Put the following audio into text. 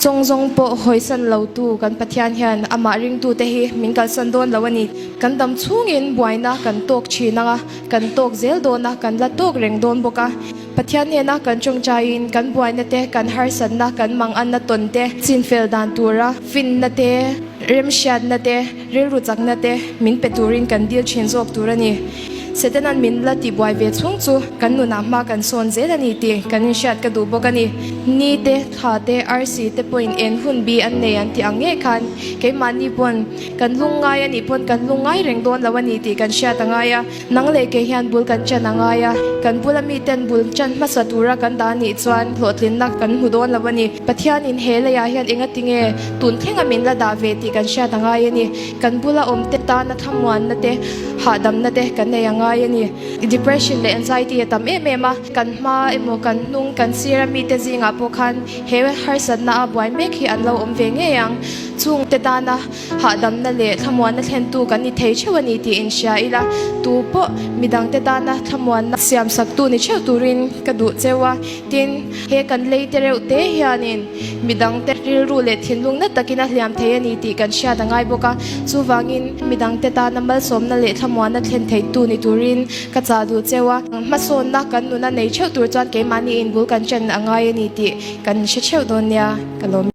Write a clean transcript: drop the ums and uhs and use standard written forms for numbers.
Chawng zawng pawh hawisan lotu kan Pathian hian amah ringtute hi min kalsan dawn lo a ni. Kan dam chhungin buaina kan tawk thin ang a, kan tawk zel dawn a, kan la tawk reng dawn bawk a. Pathian hnena kan tawngtaiin kan buaina te, kan harsatna, kan manganna tawn te chinfel dan tura finna te, remhriatna te, rilru chakna te min pe turin kan dil thin zawk tur a ni. Setanan min la tihbuai ve chhung chu kan nunah hma kan sawn zel a ni tih kan inhriat ka duh bawk a ni. Ni te, thla te, arsi te pawhin en hun bi an nei an tih ang ngei khan keimahni pawn kan lungngai a nih pawn kan lungngai reng dawn lo a ni tih kan hriat a ngai a. Nang leh kei hian bul kan ṭan a ngai a, kan bula miten bul ṭan hmasa tura kan dah nih chuan hlawhtlinna kan hmu dawn lo a ni. Pathianin he leiah hian enga tinge tun thlenga min la dah ve tih kan hriat a ngai a ni. Kan bula awmte tana thlamuanna te, hahdamna te kan nei a ngai a ni. Depression leh anxiety a tam em em a, kan hma emaw kan hnung kan sira mite zingah pawh khan he harsatna a buai mek hi an lo awm ve ngei ang. Chungte tana Hahdamna leh thlamuanna thlentu kan ni thei theuh a ni tih inhria ila, tu pawh midangte tana thlamuanna siamsaktu ni theuh turin ka duh cheu a. Tin, he kan lei te reuh te hianin midangte rilru leh thinlung na takin a hliam thei a ni tih kan hriat a ngai bawk a. Chuvangin, midangte tana malsawmna leh thlamuanna thlen theitu ni turin ka chah duh cheu a. Hmasawnna kan nuna nei theuh tur chuan keimahni inbul kan chen a ngai a ni tih kan hre theuh dawn nia, ka lawm.